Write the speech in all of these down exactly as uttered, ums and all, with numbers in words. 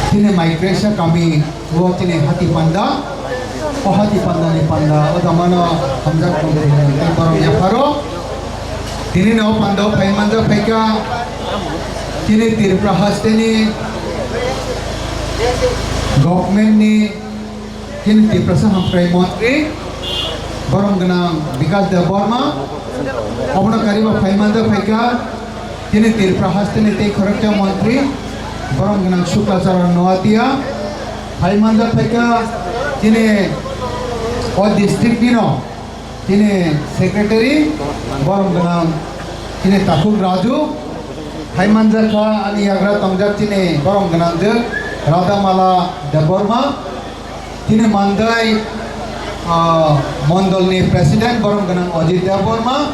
Chini Maikresa kami o chini hati panda, o hati panda ni panda o damano hamjak mantri ni tei borom yapharo. Tini no panda o phai manjak phaikha chini Tripura haste ni government ni chini Tiprasa hamkrai mantri borom gwnang Bikas Debbarma, obono kariba phai manjak phaikha chini Tripura haste ni tei khoroksa mantri borom gwnang Sukla Charan Noatia, phai manjak phaikha chini o district ni no chini secretary borom gwnang chini Takhuk Raju, phai manjak kha ani yagra tongjak chini borom gwnang je Radhamala Debbarma, chini Mandai, ah, mondol ni president borom gwnang Ajit Debbarma,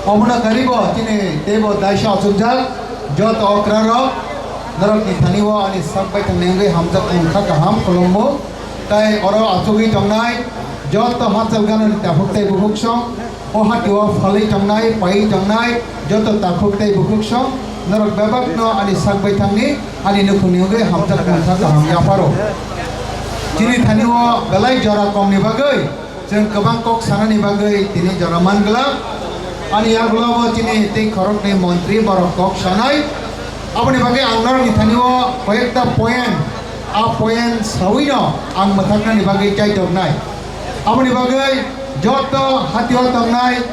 obono karibo chini teibo daisa achukjak joto okra rok norok ni thani o ani sak bai thang nengwi hamjak wngkha kaham khulumbo. Tai oro achugwi tongnai joto hachal ganani takhuk tei bukhuk song, o hati o phalwi tongnai, paiwi tongnai joto takhuk tei bukhuk song, norok bebakno ani sak baithangni, ani nukhungni wngwi hamjak mantha kaham yapharo. Chini thani o belai jora komni bagwi, chwng kwbang kok sanani bagwi tini jora man glak. Ani yagulo bo chini tei khoroknwi montri borok kok sanai. Aboni bagwi ang norokni thani o koyekta point, a point sawino ang mwthaknani bagwi chaitoknai. Aboni bagwi joto hatio tongnai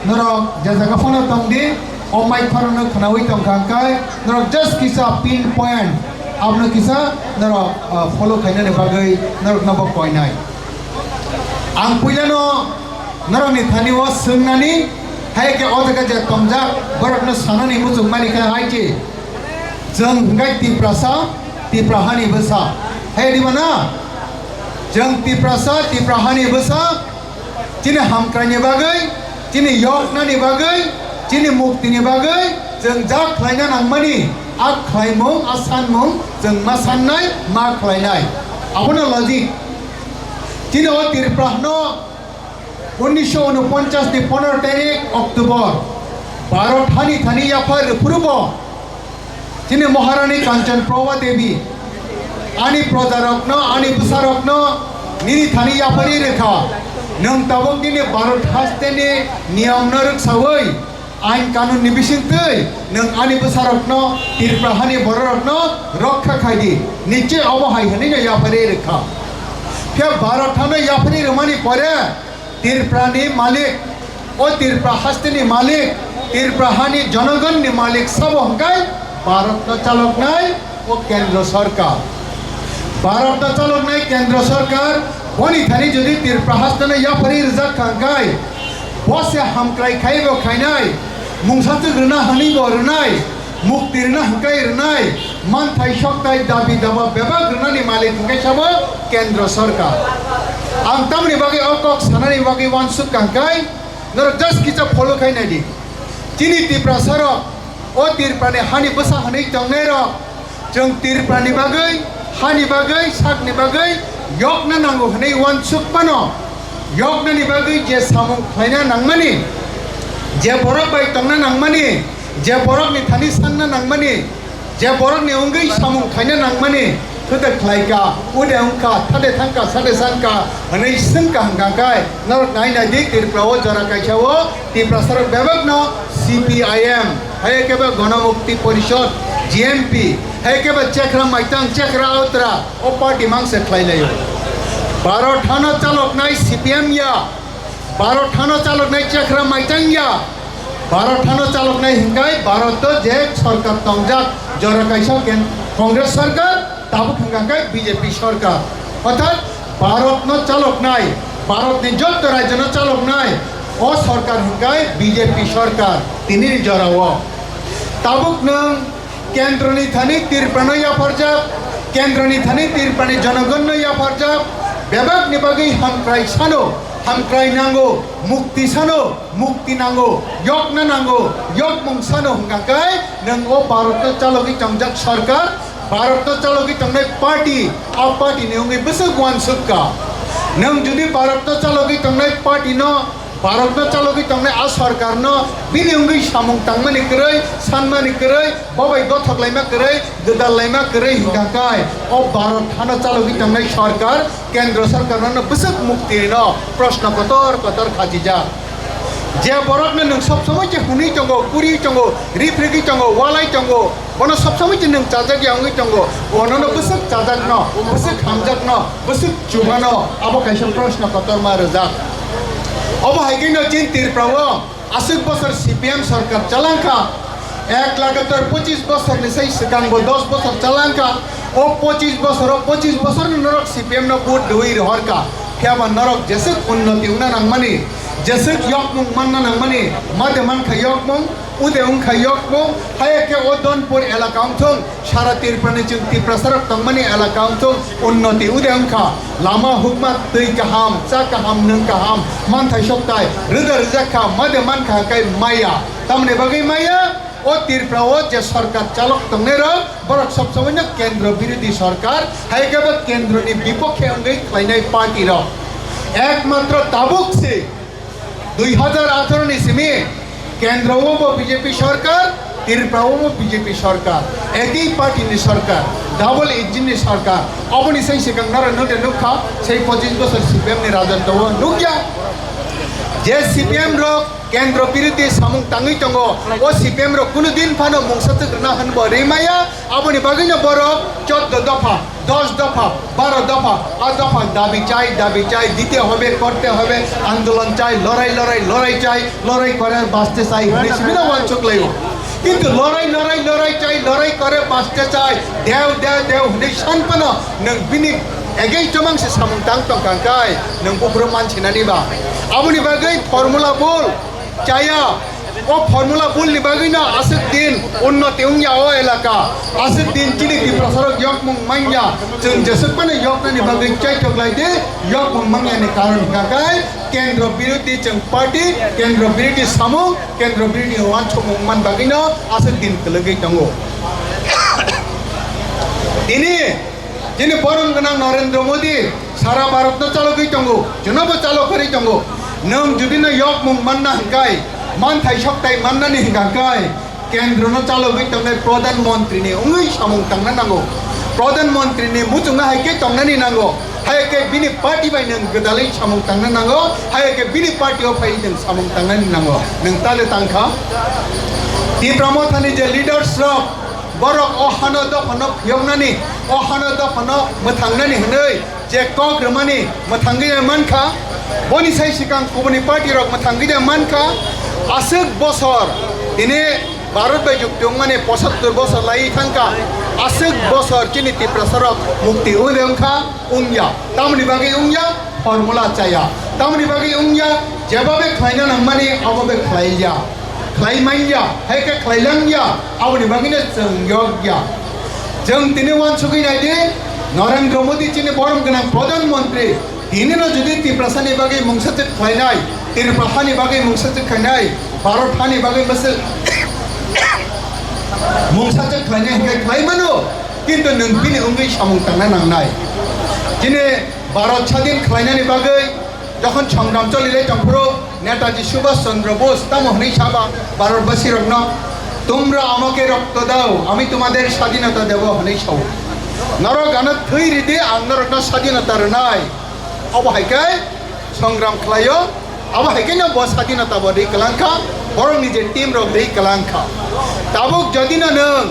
norok je jaga phano tongdi, o mic phano khwnawi tongkha hwnkhe norok just kisa pin point abono kisa norok, ah, follow khainani bagwi norokno bo koinai. Ang puilano norokni thani o swngnani, hai khe o jaga je tongjak borokno sanani muchungmani khe hai khe, chwng hwnkhe Tiprasa, Tipra hani bwsa. Hai diba na? Chwng Tiprasa, Tipra hani bwsa, chini hamkraini bagwi, chini yoknani bagwi, chini muktini bagwi chwng jak khlaina nangmani, a khlaimung, a sanmung chwng ma sannai, ma khlainai. Abono logic. Chini o Tripura hano unisho unoponchas ni pondro tarik October, Bharot hani thani yaphar rwphuru bo chini Maharani Kanchan Prabha Devi ani projarokno, ani bwsarokno nini thani yaphari rwkha. Nwng tabuk nini Bharot haste ni niyom no rwksawi, ain kanun ni bisingtwi nwng ani bwsarokno, Tripura hani bororokno rokha khai di. Niche obo hai hwnwi no yaphari rwkha. Khe Bharot hano yaphari rwmani pore Tripura ni malik, o Tripura haste ni malik, Tripura hani jonogon ni malik sabo hwnkhe Bharot no chaloknai o Kendra Sarkar. Bharot no chaloknai Kendra Sarkar, boni thani jodi Tripura haste no yaphari rijak kha hwnkhe, bo se hamkrai khai bo khainai, mungsa twk rwna hwnwi bo rwnai, mukti rwna hwnkhe rwnai, manthai sokthai dabi daba bebak rwnani malik hwnkhe sabo Kendra Sarkar. Ang tamoni bagwi o kok sanani bagwi uansuk kha hwnkhe, norok just kisa follow khai nai di. Chini Tiprasa rok, o Tripura ni hani bwsa hwnwi tongnai rok, chwng Tripura ni bagwi, hani bagwi, sakni bagwi yokna nango hwnwi uansuk mano. Yoknani bagwi je samung khlaina nangmani, je borok bai tongna nangmani, je borokni thani sanna nangmani, je borokni wngwi samung khaina nangmani, thode khlaika, ude wngkha, thade thangka, sade sankha hwnwi swngkha hwnkha khe, norok nai nai di, Tripura o jora kaisa o Tiprasa rok bebak no C P I M, hai khe ba Ganamukti Porishad, G M P, hai khe ba Chekra Maitang, Chekra Autra, o party mang se khlai lai o. Bharot hano chaloknai C P M ya, Bharot hano chaloknai Chekra Maitang ya, Bharot hano chaloknai hwnkhe Bharot o je sarkar tongjak, jora kaisa ken Congress sarkar, tabuk hwnkha khe B J P sarkar. Orthat Bharot no chaloknai, Bharot ni jotto rajyo no chaloknai, o sarkar hwnkhe B J P sarkar, tini ni jora o. Tabuk nwng Kendroni thani Tripurano yapharjak, Kendroni thani Tripurani jonogonno yapharjak, bebakni bagwi hamkrai sano, hamkrai nango, mukti sano, mukti nango, yokna nango, yokmung sano hwnkha khe nwng o Bharatno chalogwi tongjak sarkar, Bharatno chalogwi tongnai party, a party ni wngwi bwswk uansuk kha. Nwng jodi Bharatno chalogwi tongnai party no Bharatno chalogwi tongnai a sorkarno bini wngwi samung tangmani kwrwi, sanmani kwrwi, bobai gothok laima kwrwi, gwdal laima kwrwi hwnkha khe o Bharat hano chalogwi tongnai sorkar, Kendra sorkarno bwswk mukti rino proshno kotor kotor khachijak. Je borokno nwng sob somoi khe hwnwi tongo, kwrwi tongo, riphregwi tongo, walai tongo, bono sob somoi khe nwng chajak ya wngwi tongo, bonono bwswk chajakno, bwswk hamjakno, bwswk chubano, abo kaisa proshno kotorma rwjak. Obo hai kheno chini Tripura o aswk bosor C P M sorkar chalangkha, ek lagatar pochis bosorni sai swkangbo dos bosor chalangkha. O pochis bosoro, pochis bosorni norok C P M no vote rwui rohorkha. Phiya ba norok jeswk unnoti wngna nangmani, jeswk yokmung manna nangmani, made mankha yokmung, ude wngkha yokmung, haya khe o Donpur elaka wngthung, sara Tripurani chwng Tiprasarok tongmani elaka wngthung, unnoti ude wngkha. Lama hukma, twi kaham, cha kaham, nwng kaham, manthai soktai, rwda rwjak kha, made mankha hwnkhe maya. Tamoni bagwi maya? O Tripura o je sorkar chalok tongnai rok, borok sob somoi no kendro birodhi sorkar, hai khe bo kendro ni bipokhe wngwi khlainai party rok. Ekmatro tabuk se dui hajar atharo ni simi kendro o bo B J P sorkar, Tripura o bo B J P sorkar, ekhi party ni sorkar, double engine ni sorkar. Oboni sai swkang naro node nukha, sai pochis bosor C P M ni rajotwo o nukya. Je C P M rok kendro birodhi samung tangwi tongo, o C P M rok kunu din phano mungsa twk rwna hwnbo rimaya, aboni bagwino borok choddo dopha, dos dopha, baro dopha, a dopha dabi chai, dabi chai, dite hobe, korte hobe, andolon chai, lorai, lorai, lorai chai, lorai kore baste chai hwnwi sibino uansuk laio. Kintu lorai, lorai, lorai chai, lorai kore baste chai, deu, deu, deu hwnwi san phano nwng bini against o mangse samung tang tongkha hwnkhe nwng buphuru mansinani ba? Aboni bagwi formula bul chaya. O formula bulni bagwino aswk din unnoti wngya o elaka, aswk din chini Tiprasarok yokmung manya, chwng jeswk phano yoknani bagwi chaithok lai di, yokmung mangyani karon hwnkha khe kendro birodhi chwng party, kendro birodhi samung, kendro birodhi uansukmung man bagwino aswk din kwlwgwi tongo. Tini Chini borom gwnang Narendra Modi sara Bharatno chalogwi tongo, chwnobo chalok kwrwi tongo. Nwng judino yokmung manna hwnkhe, manthai soktai mannani hwnkhe, kendrono chalogwi tongnai Pradhan Mantrini wngwi samung tangna nango. Pradhan Mantrini muchungno hai khe tongnani nango, hai khe bini party bai nwng gwdalwi samung tangna nango, hai khe bini party o phai nwng samung tangnani nango. Nwng tale tangkha? Tipra Mothani je leaders rok, borok o hano dophano phiyoknani, o hano dophano mwthangnani hwnwi je kok rwmani mwthangwi mankha, boni sai swkang kubuni party rok mwthangwi mankha. Aswk bosor tini Bharat bai jukti wngmani pochattor bosor laiwi thangkha. Aswk bosor chini Tiprasa rok mukti wngwi wngkha, wngya. Tamoni bagwi wngya, formula chaya. Tamoni bagwi wngya, jeba be khlaina nangmani abo be khlaiya. Khlai manya, hai khe khlai langya, aboni bagwino chwng yokya. Chwng tini uansugwi nai di, Narendra Modi chini borom gwnang Pradhan Mantri, tinino jodi Tiprasani bagwi mungsa chwk khlainai, Tripura hani bagwi mungsa chwk khlainai, Bharat hani bagwi mungsa, mungsa chwk khlainai hwnkhe khlai mano, kintu nwng bini wngwi samung tangna nangnai. Chini Bharat sadin khlainani bagwi jokhon songram cholilai tongphuru Netaji Subhash Chandra Bose tamo hwnwi saba Bharatbasirokno, "তোমরা আমাকে রক্ত দাও, আমি তোমাদের স্বাধীনতা দেব" hwnwi sao. Norok ano thwi ridi, ang norokno sadinota rwnai. Obo hai khe songram khlaio, abo hai kheno bo sadinota bo rwi kwlangkha, borokni je team rok rwi kwlangkha. Tabuk jodi no nwng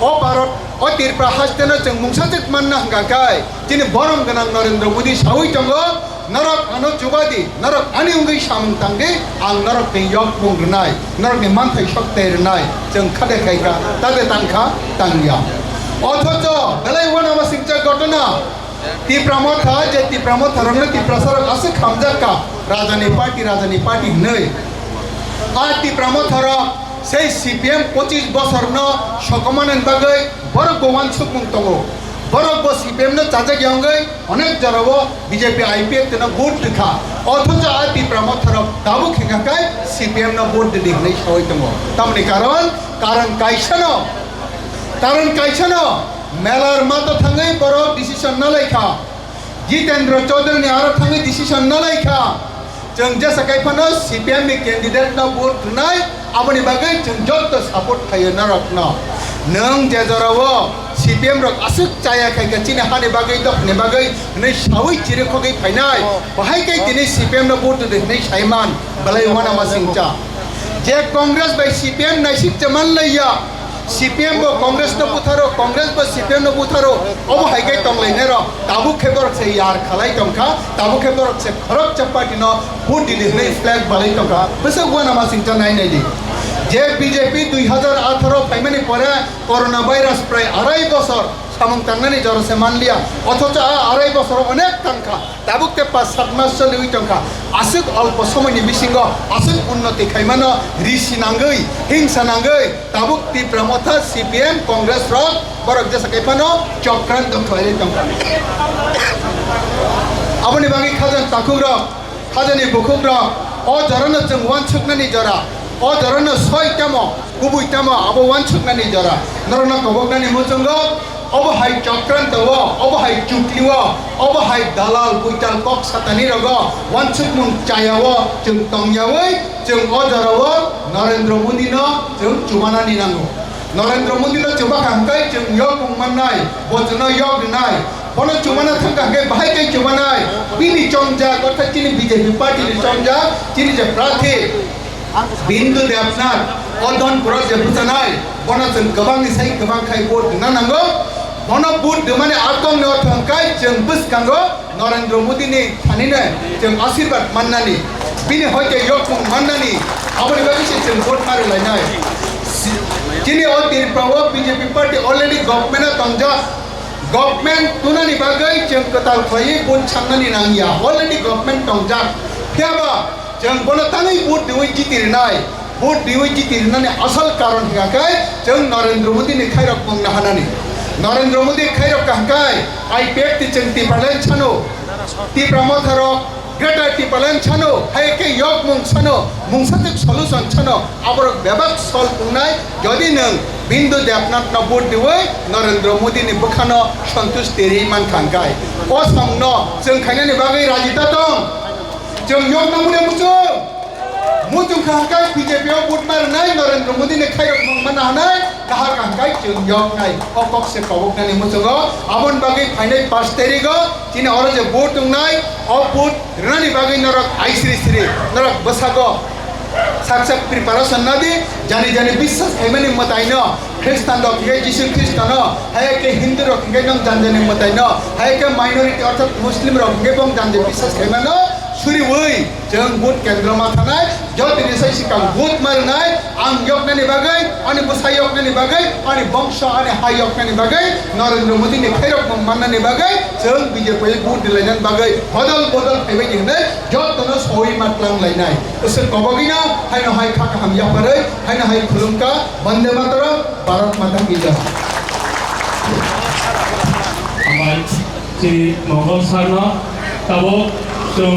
o Bharat, o Tripura hasteno chwng mungsa chwk manna hwnkha khe, chini borom gwnang Narendra Modi saui tongo, "Norok ano chubadi, norok ani wngwi samung tangdi, ang norokni yokmung rwnai, norokni manthai soktai rwnai, chwng khade khaikha, tade tangkha, tangya." Othocho belai uanama singcha ghotona, Tipra Motha, je Tipra Motha rokno Tiprasa rok aswk hamjak kha, rajani party, rajani party hwnwi. A Tipra Motha rok sei C P M pochis bosorno sokomani bagwi borok bo uansukmung tongo. Borok bo C P M no chajak ya wngwi onek jorao B J P I P F T no vote rwkha. Othocho a Tipra Motha rok tabuk hwnkha khe C P M no vote rwdi hwnwi saui tongo. Tamoni karon, karon kaisano, karon kaisano melar mato thangwi borok decision nalaikha. Jitendra Chaudhary ni aro thangwi decision nalaikha. Chwng jesa kai phano C P M ni candidate no vote rwnai, aboni bagwi chwng jotto support khlaio norokno. Nwng je jorao C P M rok aswk chaya khai kha chini hani bagwi, dophani bagwi hwnwi saui chirikhogwi phainai, bahai kai tini C P M no vote rwdi hwnwi saiman, belai uanama singcha. Je Congress bai C P M naisik cha manlaiya, C P M bo Congress no butharo, Congress bo C P M no butharo, obo hai khe tonglainai rok. Tabuk khe borok se yar khalai tongkha, tabuk khe borok se khoroksa party no vote didi hwnwi flag balai tongkha. Bwswk uanama singcha nai nai di. Je B J P dui hazar atharo phaimani pore corona virus prai arai bosor samung tangnani jora se manliya, othocho a arai bosoro onek tangkha. Tabuk te pas sat mas choliwi tongkha. Aswk olpo somoini bisingo aswk unnoti khaimano risi nangwi, hingsa nangwi, tabuk Tipra Motha, C P M, Congress rok borok jesa kai phano chokranto khlaiwi tongkha. Aboni bagwi khajang takhuk rok, khajani bukhuk rok, o jorano chwng uansuknani jora, o jorano soi tamo, kubui tamo abo uansuknani jora. Norokno koboknani muchungo obo hai chokranto o, obo hai chukli o, obo hai dalal buital kok satani rogo uansukmung chaya o chwng tongyawi chwng o jora o Narendra Modi no chwng chumanani nango. Narendra Modi no chuba kha hwnkhe chwng yokmung mannai, bo chwngno yok rinai. Bono chumana thangkha hwnkhe bahai khe chumanai. Bini chongjak orthat chini B J P party ni chongjak chini je prarthi Bindu Debnath, o Dhonpuro je bwchanai, bono chwng kwbangni sai kwbang khai vote rwna nango. Bono vote rwmani a kokni ortho hwnkhe chwng bwskango Narendra Modi ni thani no chwng asirwad mannani, bini hoite yokmung mannani, aboni bagwi se chwng vote ma rwlainai. Chini o Tripura o B J P party already government o tongjak. Government tunani bagwi chwng kwtal khlaiwi vote sangnani nangya. Already government tongjak. Phiyaba chwng bono tangwi vote riwi jiti rinai. Vote riwi jiti rinani asal karon hwnkha khe chwng Narendra Modi ni khairok mung nahanani. Narendra Modi khairok kahkai I P F T chwng Tipraland sano. Tipra Motha rok Greater Tipraland sano, hai khe yokmung sano, mungsa thik solution sano, aborok bebak sol wngnai, jodi nwng Bindu Debnath no vote diwi Narendra Modi ni bwkhano santush teri man kha hwnkhe. O songno chwng khainani bagwi raji ta tong. Chwng yokna mune muchung. Muchung kha hwnkhe B J P o vote ma rwnai, Narendra Modi ni khairok mung mana hwnai, kahar kha hwnkhe chwng yoknai. O kok se koboknani muchungo, aboni bagwi phainai pash tarigo, chini oro je vote wngnai, o vote rwnani bagwi norok aisri sri, norok bwsago sak sak preparation nadi, jani jani biswas khaimani mwtaino, Khristan rok hwnkhe Jisu Khristano, hai khe Hindu rok hwnkhe nwng jani jani mwtaino, hai khe minority orthat Muslim rok hwnkhe bong jani jani biswas khaimano suriwi chwng vote kendro ma thanai, jotoni sai sikang vote ma rwnai, ang yoknani bagwi, ani bwsa yoknani bagwi, ani bongso, ani hai yoknani bagwi, Narendra Modi ni khairok mung mannani bagwi, chwng B J P vote dilainani bagwi, hodol bodol phaibai di hwnwi, jotono soi ma tlang lainai. Iswk kobogwino, haino hai kha kaham yapharwi, haino hai khulumkha, Bande Mataram, Bharat Mata ki Jai. Hambai, chini Mongol sir no, tabuk